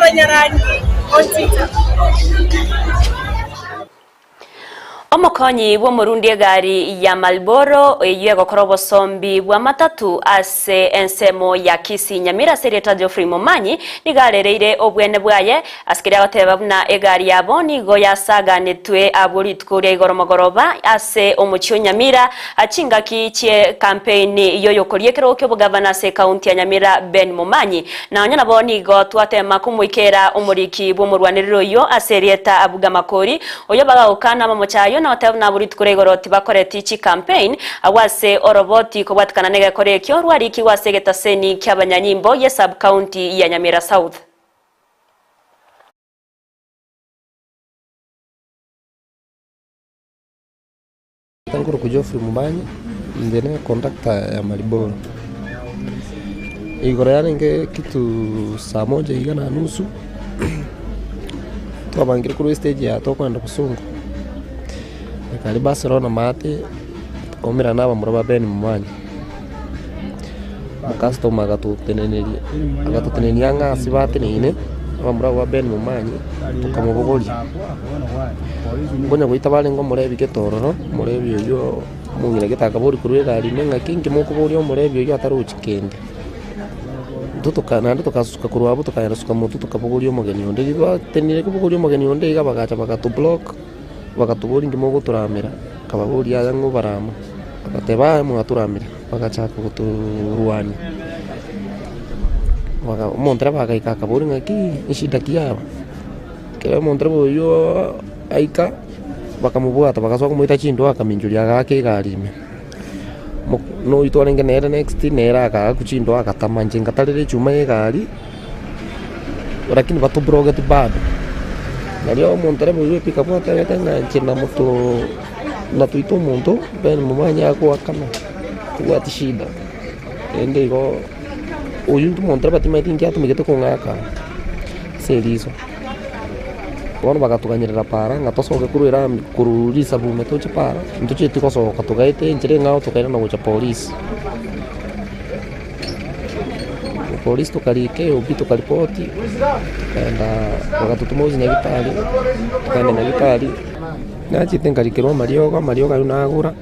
Sarah Nyarangi on Twitter. Omokonyi bw'omorundi egari ya Marlboro eyio egokora obosombi bw'amatatu ase ensemo ya Kisii Nyamira ase erieta Geoffrey Momanyi nigo arereire obwene bwaye ase keria agoteba buna egari yabo nigo yasaganetwe abwo rituko ria igoro mogoroba ase omochie o Nyamira chingaki chie kampeini yoyokoria ekerogo ki'obogavana ase ekaunti ya Nyamira Ben Momanyi Na onye nabo nigo twatema komoikera omoriki bw'omorwanereri oyio ase erieta Abuga Makori, oyio bagagoka namamocho ayio na goteba buna abwo rituko ria igoro tibakoreti chicampaign agwo ase oroboti kobwatikana negekora ekio rwarikigwe ase egetaseni ki'abanyanyimbo ye sub county ya Nyamira South. Nkorokwa Geoffrey Momanyi, inche ne conductor ya Mariboro. Igoro yarenge kitu saa moja iga na nusu, twabangire korwa estage ya tokogenda bosongo, ekari Barcelona maate, tokaumerana na abamura ba Ben Momanyi. Omocustomer agatoteneneria, agatotenenia ang'e ase bateneine, abamura abwo ba Ben Momanyi, tokamobogoria. Nkonya goita barenge omorebi gete ororo, omorebi oyio omong'ina gete akaboria korwa egari ime ng'aki inki mokoboria omorebi oyio atarochi kende. Intwe toka naende tokasuka korwa abwo tokaenda suka motwe tokabogoria omogeni onde, riria twatenenire kobogoria omogeni onde iga bagacha bagatoblock, bagatoboria inki mogotoramera, nkababoria yaya ng'o obarama, bagateba yaya mwatoramire, bagachaka gotorwania. Baga omontereba agaika akaboria ng'aki eshida ki yaba. Ekero omontereba oyio aika, bakamobwata bagasoa komoita chindoo akaminchoria agaaka egari ime. Mo noyio twarenge nere next, nere agaakwa chindoo agatama inche ngatarera echuma ya egari, lakini batobrogeti bado. Nario omontereba oyio epickup atebete ng'a inche namotoo natoita omonto, then momanye agoakana, tobwati shida. Rende igo. Oyio intwe omonto timanyeti inki atumegete kong'aka ase eriso. Bono bagatoganyerera para ng'a tosoke korwa erami korwa risabu ime toche para, ntochieti gosoka togaeta enchera eng'ao tokairana gocha polisi. Polisi tokarika eobi tokaripoti, tokaenda bagatotoma gochia nyagetari, tokaenda nyagetari, nachete nkarikerwa amariogo, amariogo ayio nagora.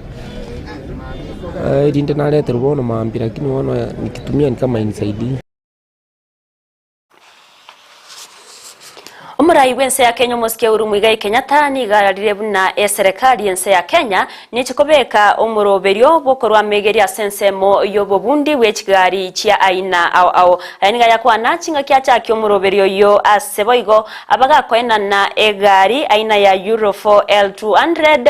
Erinde nareterwe bono mambia lakini bono nikitumia ni kama hainisaidii. Omorai bw'ense ya Kenya omosike Uhuru Muigai Kenyatta nigo ararire buna eserekari y'ense ya Kenya neche kobeka omoroberio bw'okorwa amegeri ase ensemo y'obobundi bwe chigari chia aina ao ao. Aya nigo ayakwana chingaki achakia omoroberio oyio ase boigo abagakoenana egari aina ya Euro 4 L200.